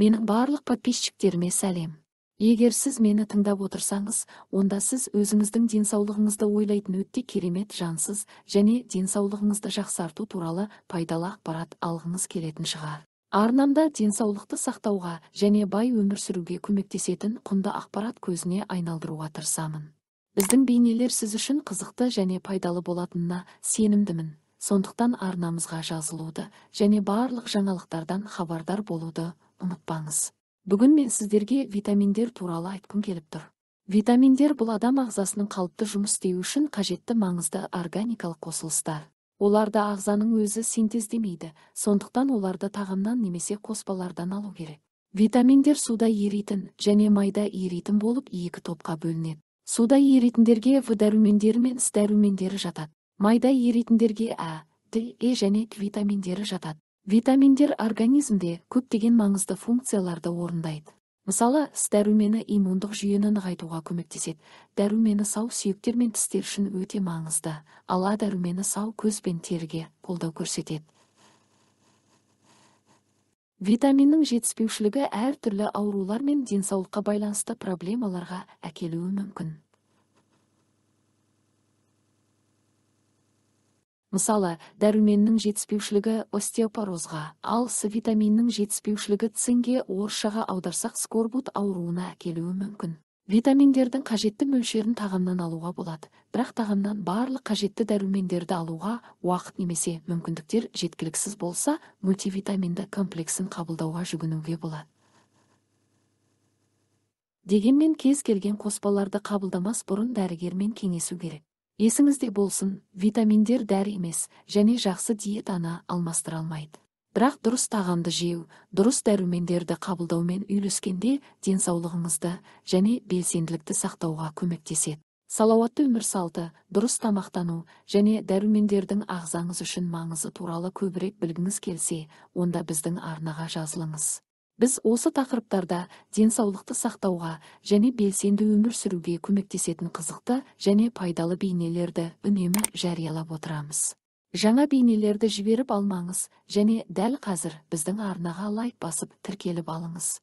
Менің барлық подписчиктеріме сәлем. Егер сіз мені тыңдап отырсаңыз, онда сіз өзіңіздің денсаулығыңызды ойлайтын өте керемет жансыз және денсаулығыңызды жақсарту туралы пайдалы ақпарат алғыңыз келетін шығар. Арнамда денсаулықты сақтауға және бай өмір сүруге көмектесетін құнды ақпарат көзіне айналдыруға тырысамын. Біздің бейнелер сіз үшін қызықты және пайдалы болатынына сенімдімін. Сондықтан арнамызға жазылуды және барлық жаңалықтардан хабардар болуды ұмытпаңыз. Бүгін мен сіздерге витаминдер туралы айтқым келіп тұр. Витаминдер бұл адам ағзасының қалыпты жұмыс істеуі үшін қажетті маңызды органикалық қосылыстар. Оларды ағзаның өзі синтездемейді, сондықтан оларды тағамнан немесе қоспалардан алу керек. Витаминдер суда еритін және майда еритін болып екі топқа бөлінеді. Суда еритіндерге В дәрумендері мен С дәрумендері жатады. Майда еритіндерге А, Д, Е және К витаминдері жатады. Витаминдер организмде көптеген маңызды функцияларды орындайды. Мысалы, С дәрумені иммундық жүйені нығайтуға көмектеседі. Дәрумені сау сүйектер мен тістер үшін өте маңызды, ал А дәрумені сау көз бен теріге қолдау көрсетеді. Витаминнің жетіспеушілігі әртүрлі аурулар мен денсаулыққа байланысты проблемаларға әкелуі мүмкін. Мысалы, дәруменнің жетіспеушілігі остеопорозға, ал С витаминінің жетіспеушілігі цинге, орысшаға аударсақ скорбут ауруына әкелуі мүмкін. Витаминдердің қажетті мөлшерін тағамнан алуға болады, бірақ тағамнан барлық қажетті дәрумендерді алуға уақыт немесе мүмкіндіктер жеткіліксіз болса, мультивитаминді комплексін қабылдауға жүгінуге болады. Дегенмен кез келген қоспаларды қабылдамас бұрын дәрігермен кеңесу керек. Есіңізде болсын, витаминдер дәрі емес және жақсы диетаны алмастыра алмайды. Бірақ дұрыс тағамды жеу, дұрыс дәрумендерді қабылдаумен үйлескенде денсаулығыңызды және белсенділікті сақтауға көмектеседі. Салауатты өмір салты, дұрыс тамақтану және дәрумендердің ағзаңыз үшін маңызы туралы көбірек білгіңіз келсе, онда біздің арнаға жазылыңыз. Біз осы тақырыптарда денсаулықты сақтауға және белсенді өмір сүруге көмектесетін қызықты және пайдалы бейнелерді үнемі жариялап отырамыз. Жаңа бейнелерді жіберіп алмаңыз және дәл қазір біздің арнаға лайк басып тіркеліп алыңыз.